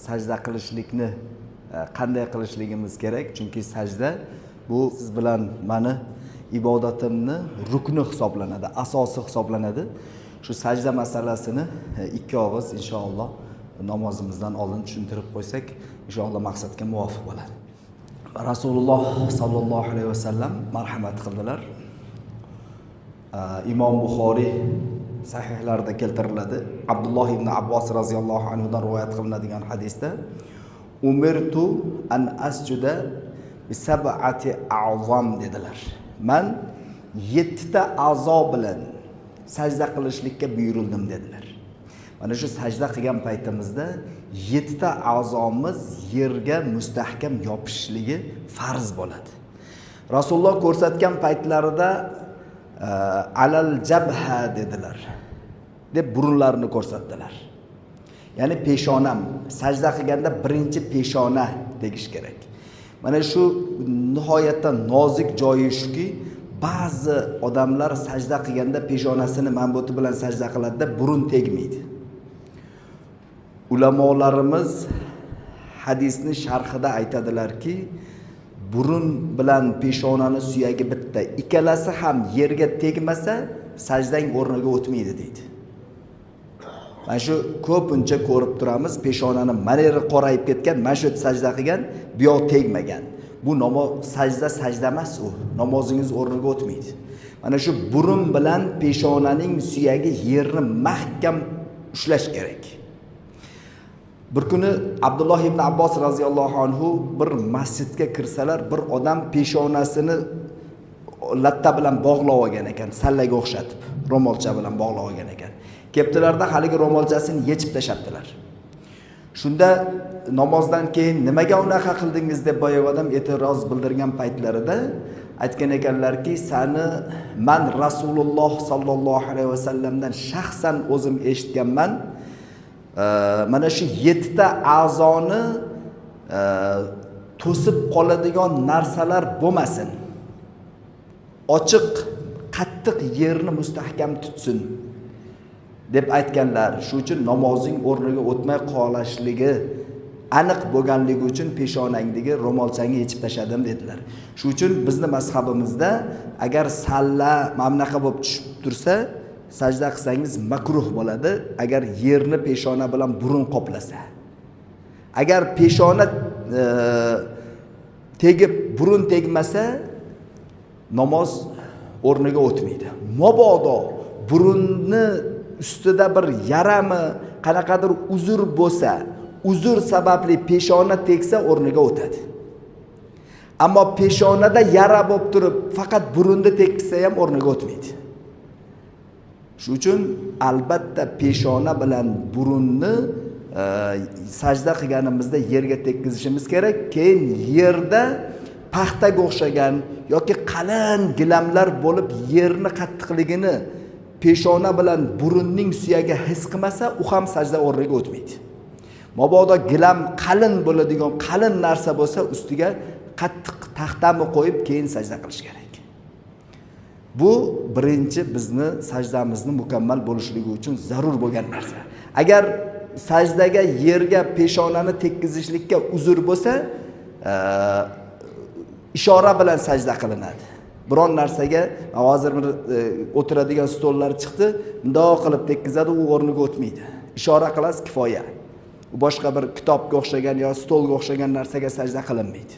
Sajda qilishlikni qanday qilishligimiz kerak? Chunki sajda bu siz bilan mani ibodatimni rukni hisoblanadi, asosi hisoblanadi. Shu sajda masalasini ikki og'iz inshaalloh namozimizdan oldin tushuntirib qo'ysak, inshaalloh maqsadga muvofiq bo'ladi. Rasululloh sollallohu alayhi vasallam marhamat qildilar. Imom Buxoriy sahihlarida keltiriladi. Abdulloh ibn Abbos roziyallohu anhudan rivoyat qilinadigan hadisda umirtu an asjuda bi sab'ati a'zam dedilar. Man 7 ta a'zo bilan sajda qilishlikka buyurildim dedilar. Mana shu sajda qilgan paytimizda 7 ta a'zomiz yerga mustahkam yopishishligi farz bo'ladi. Rasululloh ko'rsatgan paytlarida alal jabha dedilar, deb burunlarini ko'rsatdilar. Ya'ni peshonam, sajda qilganda birinchi peshona tegish kerak. Mana shu nihoyatda nozik joyi shuki, ba'zi odamlar sajda qilganda peshonasini manbuti bilan sajda qiladida burun tegmaydi. Ulamolarimiz hadisni sharhida aytadilarki, burun bilan peshonani suyagi bitta, ikkalasi ham yerga tegmasa sajdang o'rniga o'tmaydi deydi. Mana shu ko'pincha ko'rib turamiz, peshonani mana yeri qorayib ketgan, mana shu sajda qilgan, bu yoq tegmagan. Bu namoz sajda emas u. Namozingiz o'rniga o'tmaydi. Mana shu burun bilan peshonaning suyagi yerni mahkam ushlash kerak. Bir kuni Abdulloh ibn Abbos roziyallohu anhu bir masjidga kirsalar, bir odam peshonasini latta bilan bog'lab olgan ekan, sallaga o'xshatib, ro'molcha bilan bog'lab olgan ekan. Keptilarda haligi ro'molchasini yechib tashlabdilar. Shunda namozdan keyin nimaga unaqa qildingiz deb boyagi odam e'tiroz bildirgan paytlarida aytgan ekanlarki, sani man Rasululloh sollallohu alayhi vasallamdan shaxsan o'zim eshitganman. Mana shu 7 ta a'zoni to'sib qoladigan narsalar bo'lmasin. Ochiq, qattiq yerni mustahkam tutsin deb aytganlar. Shu uchun namozing o'rniga o'tmay qolashligi aniq bo'lganligi uchun peshonangdagi ro'molchangni yechib tashladim dedilar. Shu uchun bizni mazhabimizda agar salla mana bunaqa bo'lib tushib tursa, sajda qilsangiz makruh bo'ladi, agar yerni peshona bilan burun qoplasa. Agar peshona tegib burun tegmasa, namoz o'rniga o'tmaydi. Mabodo burunni ustida bir yarami, qanaqadir uzr bo'lsa, uzr sababli peshona tegsa o'rniga o'tadi. Ammo peshonada yara bo'lib turib, faqat burunda tegsa ham o'rniga o'tmaydi. Shu uchun albatta peshona bilan burunni sajda qilganimizda yerga tekkizishimiz kerak. Keyin yerda paxtaga o'xshagan yoki qalin gilamlar bo'lib yerni qattiqligini peshona bilan burunning suyagi his qilmasa, u ham sajda o'rniga o'tmaydi. Mabodo gilam qalin bo'ladigan qalin narsa bo'lsa, ustiga qattiq taxtani qo'yib keyin sajda qilish kerak. Bu birinchi bizni sajdamizni mukammal bo'lishligi uchun zarur bo'lgan narsa. Agar sajdaga yerga peshonani tekkizishlikka uzr bo'lsa, ishora bilan sajda qilinadi. Biron narsaga hozir bir o'tiradigan stollar chiqdi, bundoq qilib tekkizadi, u o'rniga o'tmaydi. Ishora qilasiz, kifoya. U boshqa bir kitobga o'xshagan yo stolga o'xshagan narsaga sajda qilinmaydi.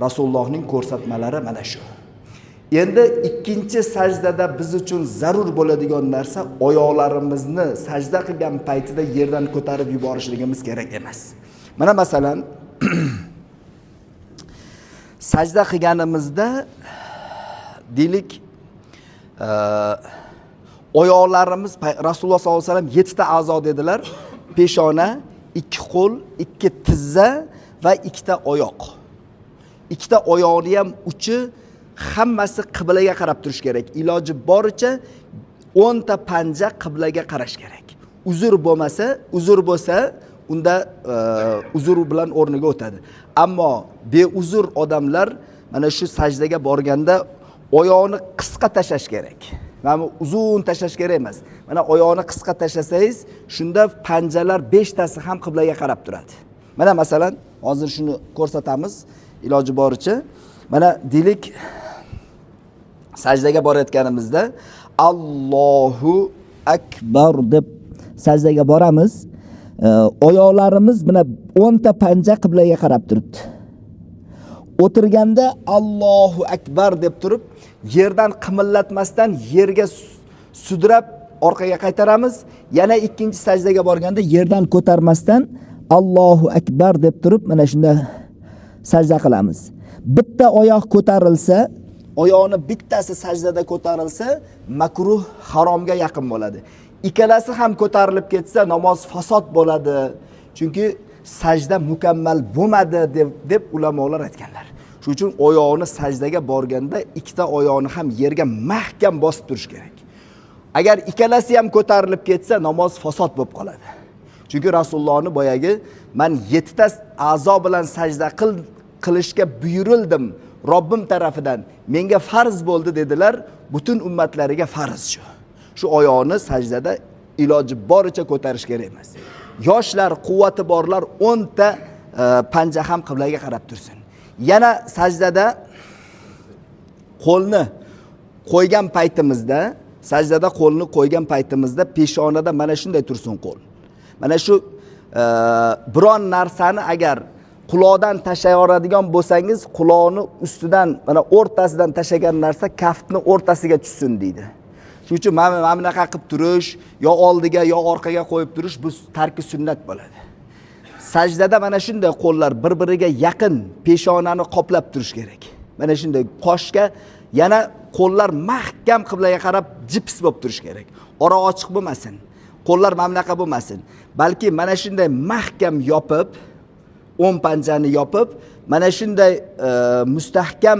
Rasulullohning ko'rsatmalari mana shu. Endi ikkinchi sajdada biz uchun zarur bo'ladigan narsa oyoqlarimizni sajda qilgan paytida yerdan ko'tarib yuborishligimiz kerak emas. Mana masalan sajda qilganimizda deylik, oyoqlarimiz, Rasululloh sollallohu alayhi vasallam 7 ta a'zo dedilar. Peshona, 2 qo'l, 2 tizza va 2 ta oyoq. 2 ta oyoqni ham uchi hammasi qiblaga qarab turish kerak. Iloji boricha 10 ta panja qiblaga qarash kerak. Uzr bo'lmasa, uzr bo'lsa, unda uzr bilan o'rniga o'tadi. Ammo beuzr odamlar mana shu sajdaga borganda oyoqni qisqa tashlash kerak. Mana bu uzun tashlash kerak emas. Mana oyoqni qisqa tashlasangiz, shunda panjalar 5 tasi ham qiblaga qarab turadi. Mana masalan, hozir shuni ko'rsatamiz iloji boricha. Mana deylik, sajdaga borayotganimizda Allohu akbar deb sajdaga boramiz. Oyoqlarimiz mana 10 ta panja qiblaga qarab turibdi. O'tirganda Allohu akbar deb turib, yerdan qimillatmasdan yerga sudrab orqaga qaytaramiz. Yana ikkinchi sajdaga borganda yerdan ko'tarmasdan Allohu akbar deb turib mana shunda sajda qilamiz. Bitta oyoq ko'tarilsa, oyoqni bittasi sajdada ko'tarilsa, makruh, haromga yaqin bo'ladi. Ikkalasi ham ko'tarilib ketsa, namoz fasod bo'ladi. Chunki sajda mukammal bo'lmadi deb ulamolar aytganlar. Shuning uchun oyoqni sajdaga borganda ikkita oyoqni ham yerga mahkam bosib turish kerak. Agar ikkalasi ham ko'tarilib ketsa, namoz fasod bo'lib qoladi. Chunki Rasulullohni boyagi men 7 ta a'zo bilan sajda qilishga buyurildim Robbim tarafidan, menga farz bo'ldi dedilar. Butun ummatlariga farz shu. Shu oyoqni sajdada iloji boricha ko'tarish kerak emas. Yoshlar, quvvati borlar 10 ta panja ham qiblaga qarab tursin. Yana sajdada qo'lni qo'ygan paytimizda, sajdada qo'lni qo'ygan paytimizda peshonada mana shunday tursin qo'l. Mana shu biron narsani agar quloqdan tashlay oladigan bo'lsangiz, quloqni ustidan, mana o'rtasidan tashlagan narsa kaftni o'rtasiga tushsin deydi. Shuning uchun mana bunaqa qilib turish, yo oldiga yo orqaga qo'yib turish bu tarki sunnat bo'ladi. Sajdada mana shunday qo'llar bir-biriga yaqin peshonani qoplab turish kerak. Mana shunday qoshga yana qo'llar mahkam qiblaga qarab jips bo'lib turish kerak. Ora ochiq bo'lmasin. Qo'llar mana bunaqa bo'lmasin. Balki mana shunday mahkam yopib, o'ng panjani yopib, mana shunday mustahkam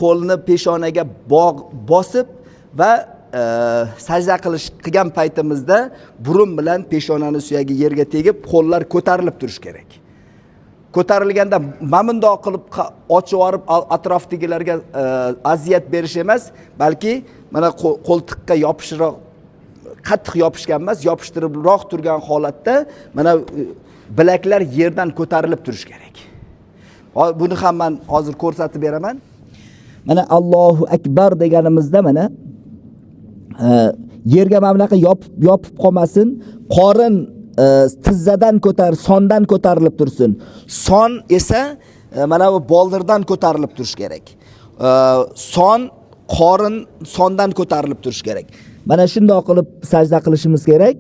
qo'lni peshonaga bosib va sajda qilgan paytimizda burun bilan peshonani suyagi yerga tegib, qo'llar ko'tarilib turish kerak. Ko'tarilganda mana bundoq qilib ochib yuborib atrofdagilarga aziyat berish emas, balki mana qo'ltiqqa yopishroq, qattiq yopishgan emas, yopishtiribroq turgan holatda mana bilaklar yerdan ko'tarilib turish kerak. Buni ham men hozir ko'rsatib beraman. Mana Allohu akbar deganimizda mana yerga mana bunaqa yopib qolmasin, qorin tizzadan ko'tar, sondan ko'tarilib tursin. Son esa mana bu boldirdan ko'tarilib turish kerak. Son, qorin sondan ko'tarilib turish kerak. Mana shundoq qilib sajda qilishimiz kerak.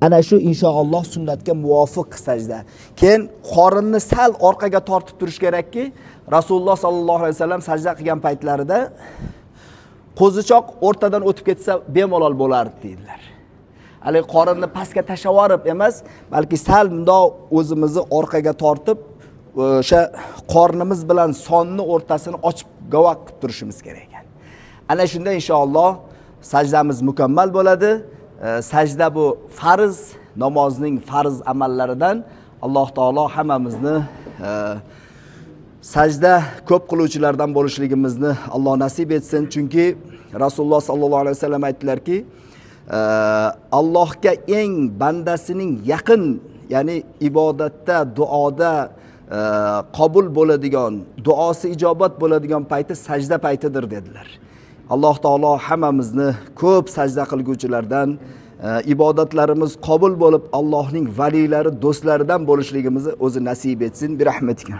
Ana shu inshaalloh sunnatga muvofiq sajda. Keyin qorinni sal orqaga tortib turish kerakki, Rasululloh sallallohu alayhi vasallam sajda qilgan paytlarida qo'zichoq o'rtadan o'tib ketsa bemalol bo'lardi deydilar. Hali qorinni pastga tashlab yuborib emas, balki sal bundoq o'zimizni orqaga tortib, o'sha qornimiz bilan sonni o'rtasini ochib gavoq qilib turishimiz kerak ekan. Ana shunda inshaalloh sajdamiz mukammal bo'ladi. Sajda bu farz, namozning farz amallaridan. Alloh taolo hammamizni sajda ko'p qiluvchilardan bo'lishligimizni Alloh nasib etsin. Chunki Rasululloh sallallohu alayhi vasallam aytdilarki, Allohga eng bandasining yaqin, ya'ni ibodatda, duoda qabul bo'ladigan, duosi ijobat bo'ladigan payti sajda paytidir dedilar. Alloh taolo hammamizni ko'p sajda qilguvchilardan, ibodatlarimiz qabul bo'lib, Allohning valiylari, do'stlaridan bo'lishligimizni o'zi nasib etsin. Bi rahmatika.